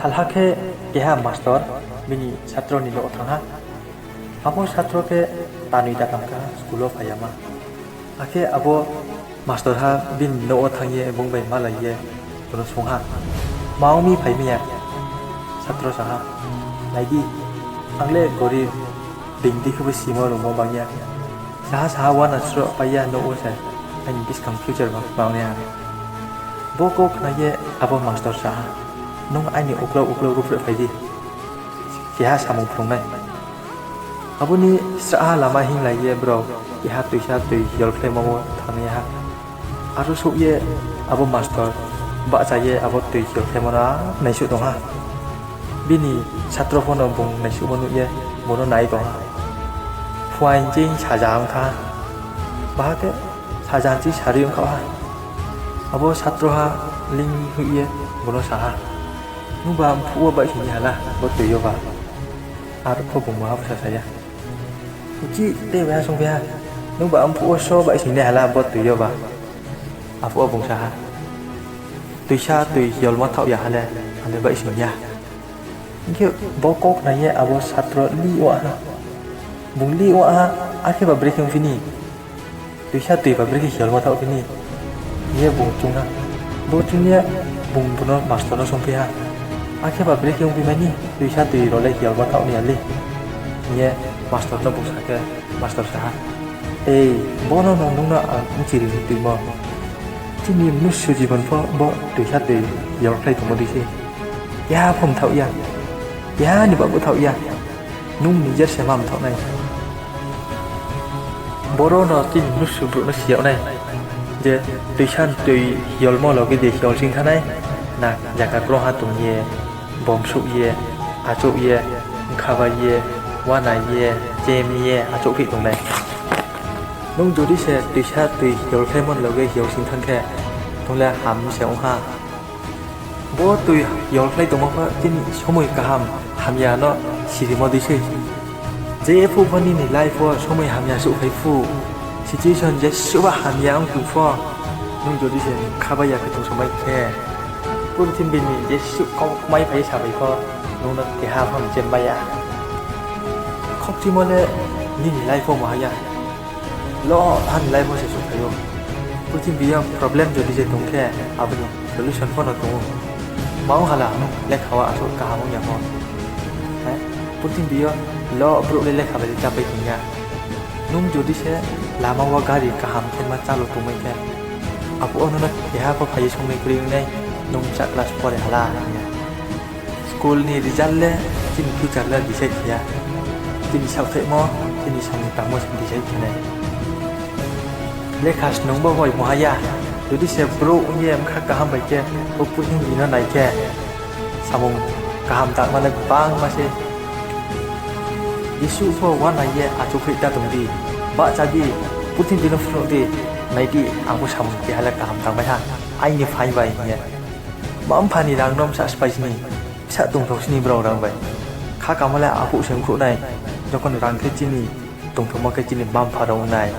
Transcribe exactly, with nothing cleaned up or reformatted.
Salha khe keha mastor bini satro ni nouh wo thanng ha. Abo satro khe tanoi tatang kha school wo phai ya ma. Akhe abo mastor ha bini nouh wo thanng ye bung bai malai ye bung no swunng ha, Ma ong mi phai mi ya? Satro sa ha, Nai di, ang le gorib, being di khe bo simo rungmo bang ya. Saha saha uana sroh pai ya nouh wo se, aini buskang future ba mang nai ha. Bo kau khna ye abo mastor sa ha, Nung aini uklau uklau ruhphreh phai di, keha samung phrung nai. Abo ni srahha lama hinglai ye brao keha toisa toi yolkhlaimo wo thanng ye ha. Aro souh ye abo mastor bahcha ye abo toi yolkhlaimo no naisuh tong ha. Bini satro pho no bung naisuhmo nuh ye bung no nai tong ha. Phuaing ching saja ong thanng ha. Baha khe saja ching sari ong khaoh ha. Abo satro ha ling hoih ye bung no sa ha, Nungba mphuh wo baihsing nai hala bo toi yo ba? Arphuh bung maha pho sasa ya. Uchih tei bai ha sungphi ha, Nungba mphuh wo so baihsing nai hala bo toi yo ba? Arphuh wo bung sa ha, Toisa toi yolmo thaoh ya ha le, ang le baihsing ya. Hing khe bo kau khna ye abo satro lih wa ha. Bung lih wa ha, Akhe ba brekhe ongphi ni? Toisa toi ba brekhe yolmo thaoh phi ni? Hing ye bung choung ha. Bo choung ye bung bung no mastor no sungphi ha, Akhe ba brekhe ongphi mai ni, toisa toi rao le yolmo thaoh ni ya le? Hing ye mastor no bung sa khe, mastor sa ha, Ei, bo no no nung no ang bchiri ni tuimo. Chini mnusu jibon pho bo toisa toi yolkhlai tongmo dei se. Keha pho mthaoh ya. Keha ni baoh bo thaoh ya. Nung nijer se ma mthaoh nai. Boro no chini mnusu brouh no si yag nai je toisa toi yolmo loge de yolsing thanng nai, na zaga krungha tong ye, bom souh ye, achouh ye, bkha bai ye, uana ye, chem ye achouhphi tong nai. Nung jodi se toisa toi yolkhlaimo loge yolsing thanng khe, nung le ham se ong ha. Bo toi yolkhlai tongmo pho chini somoi kaham hamya no sirimo dei se. Jephuh pho nini life wo somoi hamya souhphai phuh, situation jesuhba hamya ong tong pho, nung jodi se bkha bai ya khe tongsaomai khe, purthimbi ni jesuh kau kmai phai ye saphai pho, nung no keha pho mchem mai ya. Khokchimo le nini life wo maha ya. Lo, ani life wo se souhphai ou. Purthimbi yo problem jodi se tong khe, abo ni solution pho no tong ou. Ma ong hala nung lekha wo asuh kaham ong ya pho. Purthimbi yo lo brouh le lekha bai le chápai tong ya. Nung jodi se lama wo gari kaham khe ma chálo tongmai khe, abo wo nung no keha pho phai ye songnai kroi ong nai, nung bsa class four hala hing ya. School ni result le chini future le decide khe ya. Chini saohthaihmo, chini samung tangmo se decide khe nai. Lekha snungmo bai maha ya, jodi se brouh ong ye bkha kaham bai khe, bo purthimbi no nai khe, samung kaham tangma le bangma se. Jesuh pho uana ye achouhphi ta tong di, bahcha di, purthimbi no phnuh di, nai di, ang pho samung keha le kaham tangmai ha, aini phaing bai hing ye. Ma mpha ni rang no bsa sphai sni, bsa tongthao sni brao rang bai. Kha kamo le aphuh se ongkhruh nai, jokhon rang khe chini tongthaomo khe chini mma mpha rao ong nai.